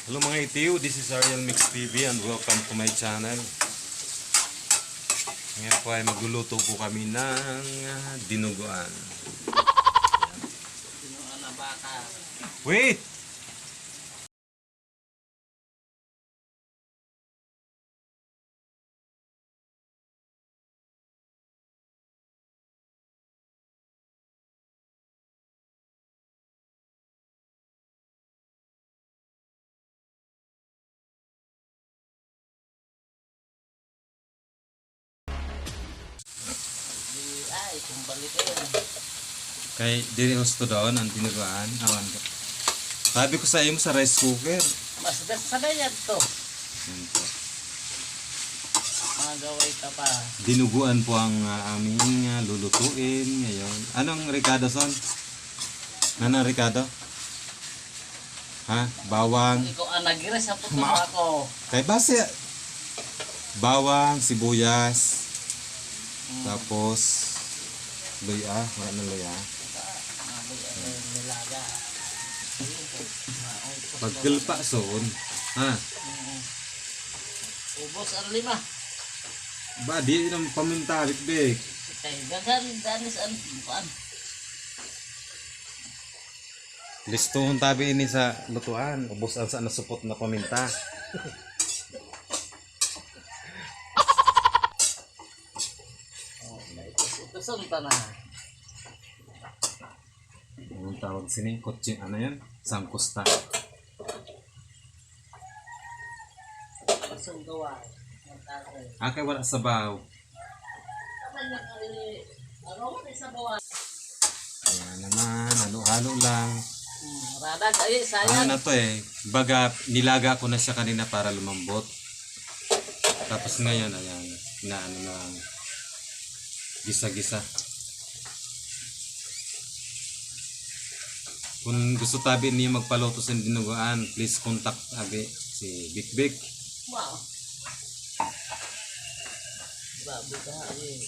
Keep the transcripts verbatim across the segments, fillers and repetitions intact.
Hello mga itiw, this is Ariel Mix T V and welcome to my channel. Ngayon po ay magluluto po kami ng ah, dinuguan. Wait! Di, ay, kumbalik ko yun. Kay diri husto doon ang dinuguan. Awan ko. Sabi ko sa imo sa rice cooker. Mas best sa yan to. Yan po. Magaway ka pa. Dinuguan po ang ah, aming ah, lulutuin ngayon. Anong rekado, Son? Nanang rekado? Ha? Bawang. Ikaw ang nag-iris sa puto Ma- ako. Kay base, bawang, sibuyas, tapos luya, wala na luya. Nilaga. Pagkilpa son, ha? Ubos ang lima. Ba, di nang paminta, bikbik. Kay gagan, danis ang kuan. Listohon tabi ini sa lutuan. Ubos ang sa nasupot na paminta. Ito sa na. Anong tawag sini? Kutsin, ano yan? Sangkusta. Pasunggawa. Ang tatay. Ah, kay wala sabaw. Tama niya kami. Ano, may sabawan. Ayan naman, halo-halo lang. Hmm, radag, ay, sayang. Ano na to eh, baga, nilaga ko na siya kanina para lumambot. Tapos ngayon, ayan, inaano na lang. Gisa-gisa. Kung gusto tabi niyo magpaluto sa dinuguan, please contact abi si Bikbik. Wow. Grabe ka, eh.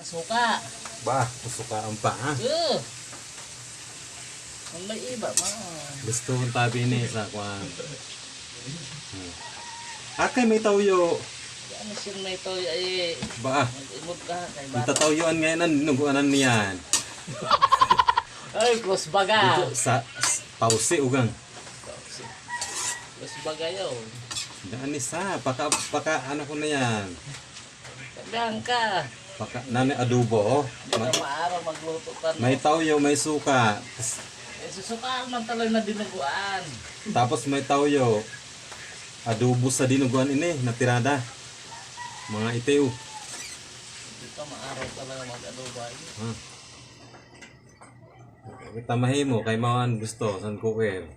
Suka. Ba, suka ang pa, ha? Uh. Ang may iba, ma. Gusto kong tabi ni sa kwan. Hmm. Akay may tawyo. Ano siya may toy ay Ba, mag-imod ka kay bata. Natatawyoan ngayon ang dinuguanan niyan. Ay, kusbaga. Dito sa, sa pause, ugang. Kusbaga yun. Daan isa, paka, paka, ano ko na yan. Tagaan ka. Paka, nani adobo, oh. Hindi ka maaraw magluto ka, no? May tawyo, may suka. May susukaan man talaga na dinuguan. Tapos may tawyo. Adobo sa dinuguan ini, natirada. Mga itiw. Hindi ka maaraw talaga mag-adobo, ay. Ha? Kita mahimo, kay mawan gusto, san cooker.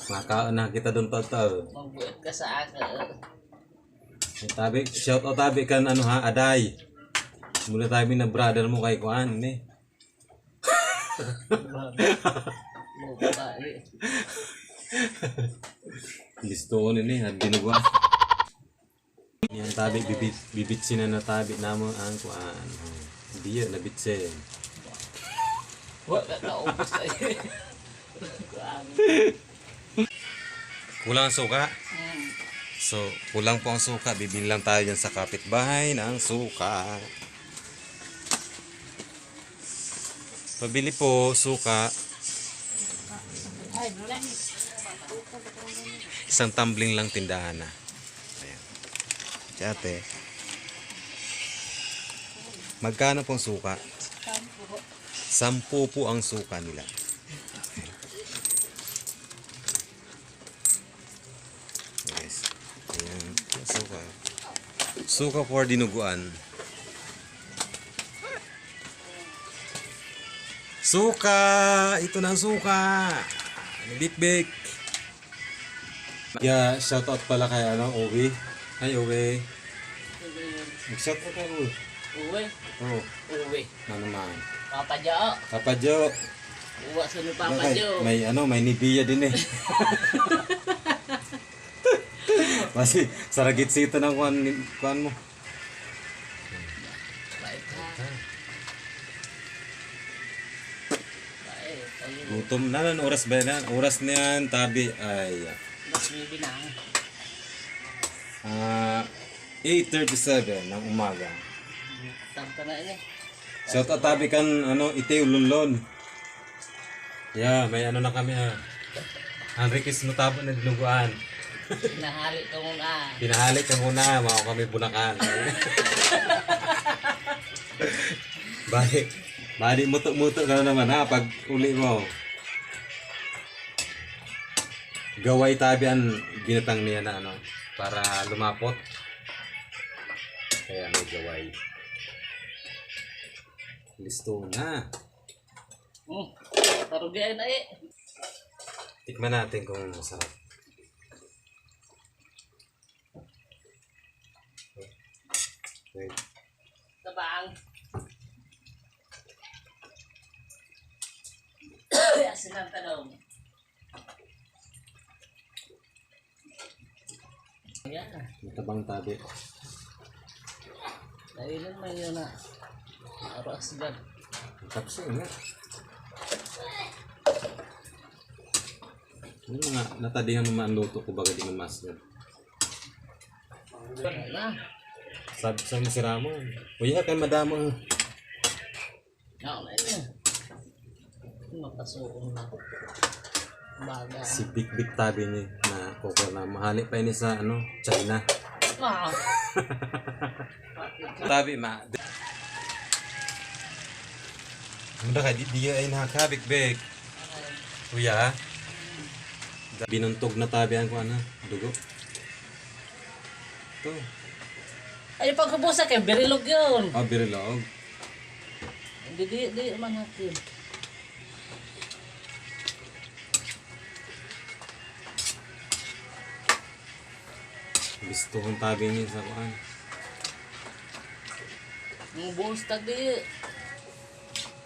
Makaon na kita doon tao-tao. Magbuot ka sa akin. Tabi, shout out tabi kan ano ha, Aday. Mula tabi na brother mo kay kuan ni. Mo babae. Gusto ko ni, nagdinuguan. Yan tabi, bibit, bibitsin na natabi namon ang kuan. Diya, nabitsin. Wala na, ubos na yun. Kulang ang suka? Mm. So, kulang po ang suka. Bibili lang tayo dyan sa kapitbahay ng suka. Pabili po, suka. Isang tumbling lang tindahan na. Ayan. Si ate. Magkano pong suka? Sampu po ang suka nila. Guys. Ayan. Suka. Suka for dinuguan. Suka! Ito na ang suka! Bikbik! Yeah, shout out pala kay ano, Uwi. Hi, Uwi. Mag-shout out ka, Uwi. Uwi. Oh. Uwi. Ano naman? Papa Jo. Papa Jo. Uwa sa ni Papa Jo. May ano, may Nivea din eh. Kasi saragit sito ng kuan, kuan mo. Bait ha. Bait. Ayun. May Tum-, nanan oras ba yan? Oras na yan, tabi ay, Mas may binang. ah, eight thirty-seven ng umaga. Tangka na ini. So, tatabi kan, ano, itiw, lunlon. Yeah, may ano na kami, ha. Ang request mo, tabo na dinuguan. Nahali ko muna. Pinahalik ka muna, mao kami bunakan. Bali, bali, muto-muto ka na naman, ha, pag uli mo. Gaway tabi ang ginatang niya na, ano, para lumapot. Kaya may gaway. Listo na. Hmm. Tarugi ay na eh. Tikman natin kung masarap. Wait. Tabang. Asin ang talong. Ayan. Matabang tabi. Dahil mo yun na. Aras agad. Tapos yun nga. Yung mga natadingan mo man luto, kumbaga di man masagad. Wala na. Sabi sa mga siramo, uy, ha, kay madamo. Ako na yun. Mapasuon na. Baga. Si Big Big tabi ni na kuko na mahali pa ini sa ano, China. Ah. Tabi ma. Muna ka, di, di ay nakabik-bik. Kuya, ha? Binuntog na tabi ang kuan, ha? Dugo. Ito. Ay, pagkabusa kay Birilog yun. Ah, birilog. Hindi, di, di man natin. Gusto kong tabi niya sa kuan. Ang buhos tagdi.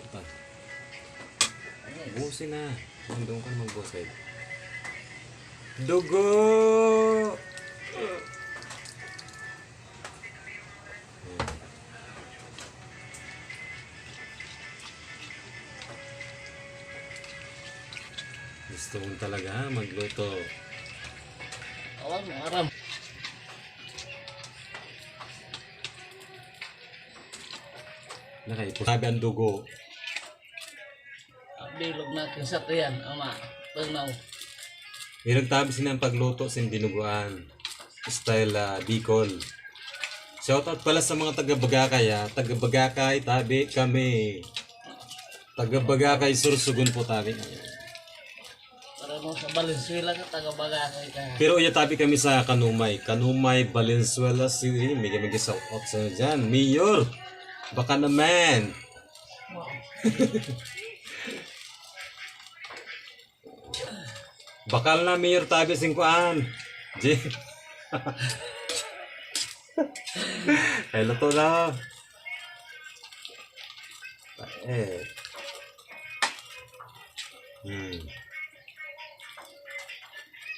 Ito. Busin na. Ang doon ka naman, boss, eh. Dugo! Ayan. Gusto mo talaga, ha, magluto. Awan mo, aram. Nakaipos. Sabi ang dugo. Bilog na kin sa tiyan, ama. Tanaw. Iragtabi sini ang pagluto sin dinuguan. Style, ah, Bicol. Shoutout pala sa mga taga Bagakay, ah. Taga Bagakay, tabi kami. Taga Bagakay, Sorsogon po, tabi kami. Para mo sa Valenzuela ka, taga Bagakay ka. Pero iya tabi kami sa Kanumay. Kanumay, Valenzuela City. Mega mega shoutout sa inyo dyan. Mayor, baka naman. Bakal na, Mayor, tabi sing kuan. J. Ay, luto na. Eh. Hmm.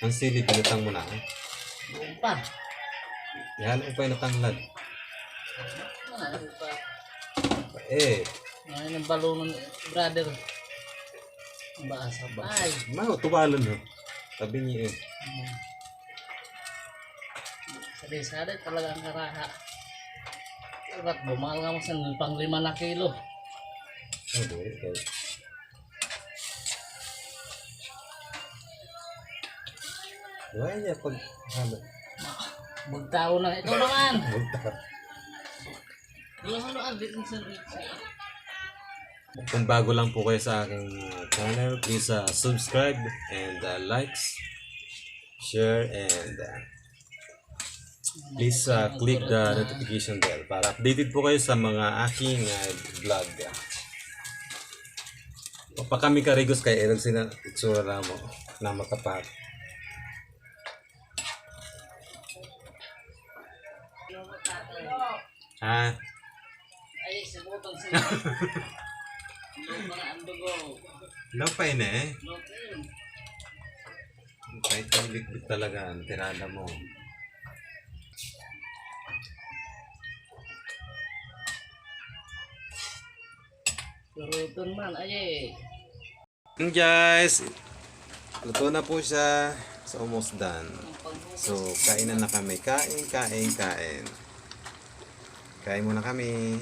Ang sili, binutang mo na, eh. Buong pa. Yan, ito yung natanglad. Ano pa? Eh. Ano yung balon ng brother? Baasa ba? Ay. Mao, tubalan, no? Sabi niya, eh. Hmm. Sari-sari talaga ang karaha. Dapat bumahal nga mo sa pang lima na kilo. Oh, dili, kay Wala niya pag, ano, Magtao na. Ito naman. magtaka. Alam mo, ano, ah, di, minsan, Kung bago lang po kayo sa aking, uh, channel, please, uh, subscribe and, uh, likes, share, and, uh, please, uh, click the notification bell para updated po kayo sa mga aking, uh, vlog. Wa pa kami karigos kay Errol sina itsura namo na matapat. Ha? Ay, sa butong sila. Ano ba nga ang dugo? Lupay na eh. Lupin. Kahit ang bitbit talaga, ang tirada mo. Luruton man, ay eh. Yan, guys, luto na po siya. So, almost done. So, kainan na kami. Kain, kain, kain. Kain muna kami.